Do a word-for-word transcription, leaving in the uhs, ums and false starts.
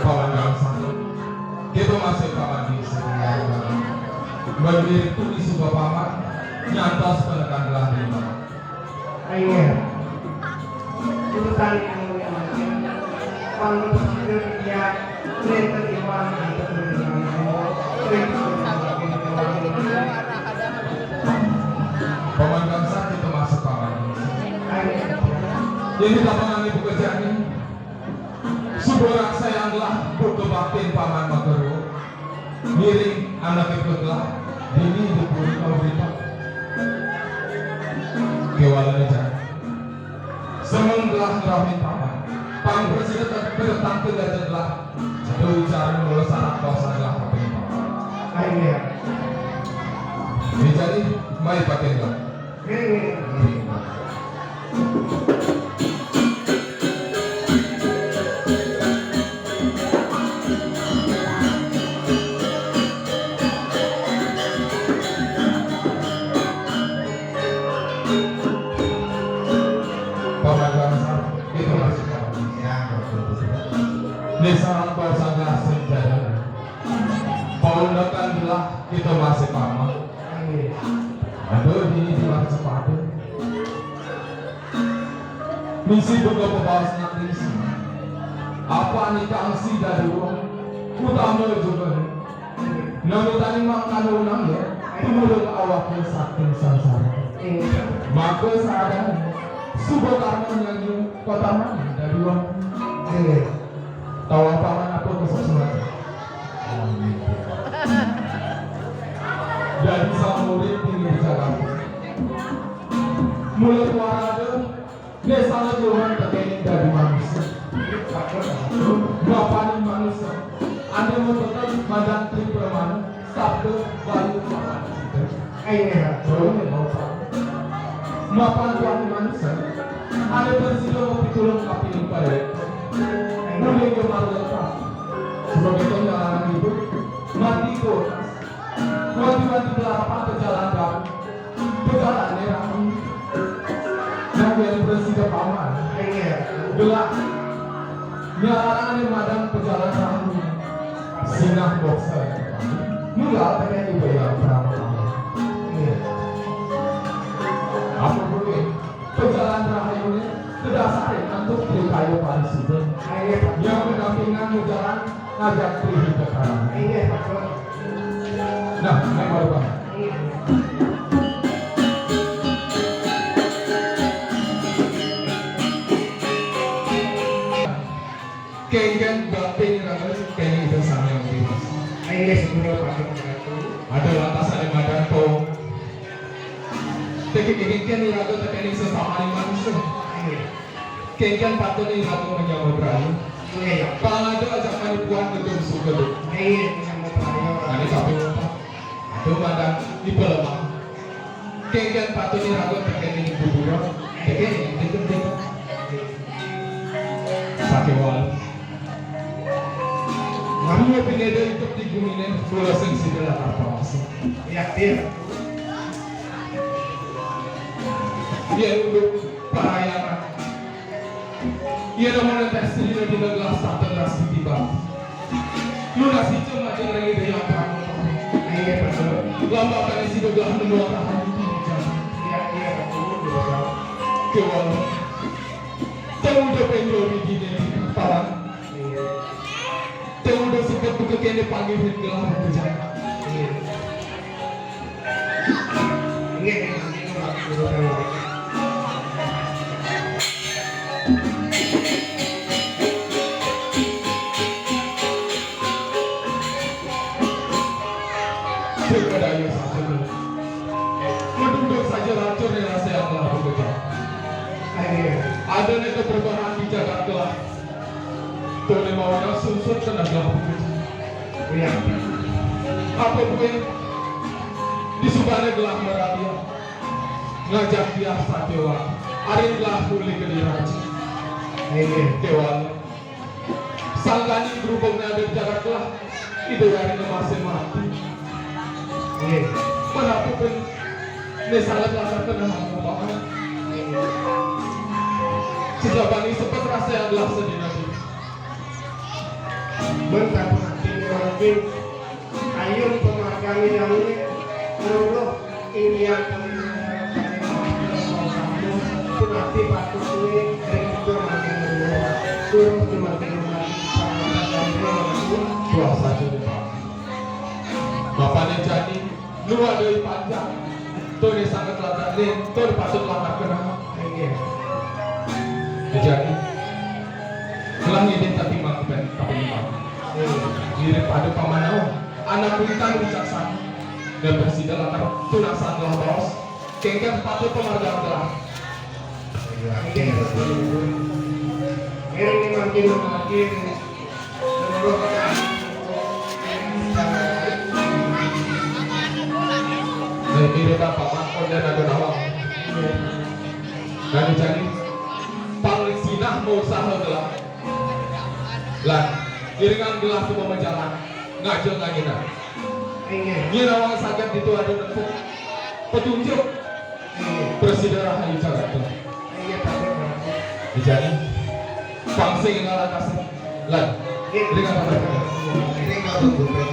Paman Gangsal, kita masih paman di sini. Berdiri itu di sebuah paman, nyantos penekan gelah lima. Ayo. Urusan yang mulia makin. Kalau sudah dia, nenten iman, nenten iman. Paman Gangsal, kita masuk paman. Ayo. Jadi, paman, ini pekerjaan ini. Suborak sayanglah buka baktin paman Magero. Ngiring anak itu telah dini dipuri kau berita. Kewalane jan. Semeng telah ngerahin paman. Pang presiden tak kedatang ke gajah telah. Ada ucaran mula sanak kau sanak paman. Ayo. Ini jadi mai pakai lah. Paman Gangsal, kita masih kawan. Ya, betul, betul. Ini salam kau sangat senjata. Paundakan gelah kita masih paman. Aduh, ini di luar sepatu. Misi buka pebawas nak misi. Apa nih kangsi dari ruang utama juga. Nama tadi makan unang ya, tumulung awaknya saking sangsara. Maka sadar, suba karma nyanyi kota mana dari ruang. Tawa paman apa kosok surat. Dadi sang murid tinggi di Jakarta. Mula tuarada, nek salah Tuhan tekeni dadi manusia. Bapani manusia. Anda mau tetap madang tri permana, sabda, bayu, mapan. Ayo, ya. Jauh nih, mau, Pak. Mapan Tuhan manusia. Anda bersih mau pitulung kapining pada. Mulai ke malu lepas. Sebab itu, nyalangan itu, mati kulkas. Wanti-wanti belarapan pejalan daun. Pejalan nerang. Nang yang bersih ke paman. Iya. Gelak. Nyalarangan yang madang pejalan rahayu. Sinah boksa. Nunggal pengen ibu yang pertama. Iya. Apa boleh? Pejalan rahayu ini kedasare antuk trikayo parisuda. Iya, Pak. Yang pendampingan pejalan ngajak tri hidup. Iya, Pak. Nah, ini baru, Pak. Iya. Kengken bakti nirana kengken itu sami yang dimas. Ayo, sepuluh pakai satu. Ada lantas ada madan po. Teki kengken niraga tekeni sesama manusia. Ayo. Kengken patut niraga menyambut rayu. Iya, ya. Kalau ada ajak manipuan gedung suka. Ayo, menyambut rayu. Nah, ini tapi lupa. Aduh, madan di pelemah. Kengken patut niraga tekeni kuburan. Tekeni, tekeni, tekeni. Sakéwala. Nami pineda idup di guminé, kula sing sida lakar pawasa. Yakin. Yén unduk parayangan. Yén namung nenteh srina dina gelas tata gelas titiban. Lunas ijo majeng ring Ida Hyang Prama. Ayo, Lah menua rahayu di hujan. Iya, iya, aku dulu, Bang. Kewan. Temu de penjori di dene palang. Iya. Temu de sebut buka kene panggil gelah hujan. Iya. Nggih, nggih, nggih, Pak. Sing kadaya saja. Menduduk saja racun yang rasa yang telah bekerja. Ayo. Ada nih perubahan di jagat kelak. Tone mau dah susut kena gelah bekerja. Iya. Apa gue? Di subane gelah meradia. Ngajak dia satewa. Arin gelah pulih ke diraja. Ayo. Kewan. Sangkani berhubung ada di jagat lah, itu hari ini masih mati. Iya. Menapa pun, ini sangat lancar kena hamba. Sejabani sempat rasa yang gelah sedih nanti. Mentapa hati ini mungkin. Ayun pamargane dawuhe, loro inggihan punika pun ati patut kuwi ring kita margane loro. Durung dimargane mati, pangampun. Puasa dulu, Pak. Bapaknya Jani, lu ada di panjang. Tuh, ini sangat langka, nih, tuh patut langka kenal. Iya. Jadi, gelah ini tadi mangpen, tapi mangpen. Mirip pada pamanau, anak kulitan bijaksana. Dan presiden latar tunasan gelah baos, kengken patut penghargaan gelah. Iya, iya. Ini makin, makin Nah, ini Bapak Makon dan ada nawang. Dan jadi pang sinah mau usaha gelah. Lan, iringan gelah tu mau jalan. Ngajeng ngajeng. Iya. Ini nawang sakit itu ada nepuk. Petunjuk. Presiden rahayu jagat tu. Iya, Pak. Di jadi pang sing ngalakas. Lan, iringan apa? Ini nggak tunggu, Pak.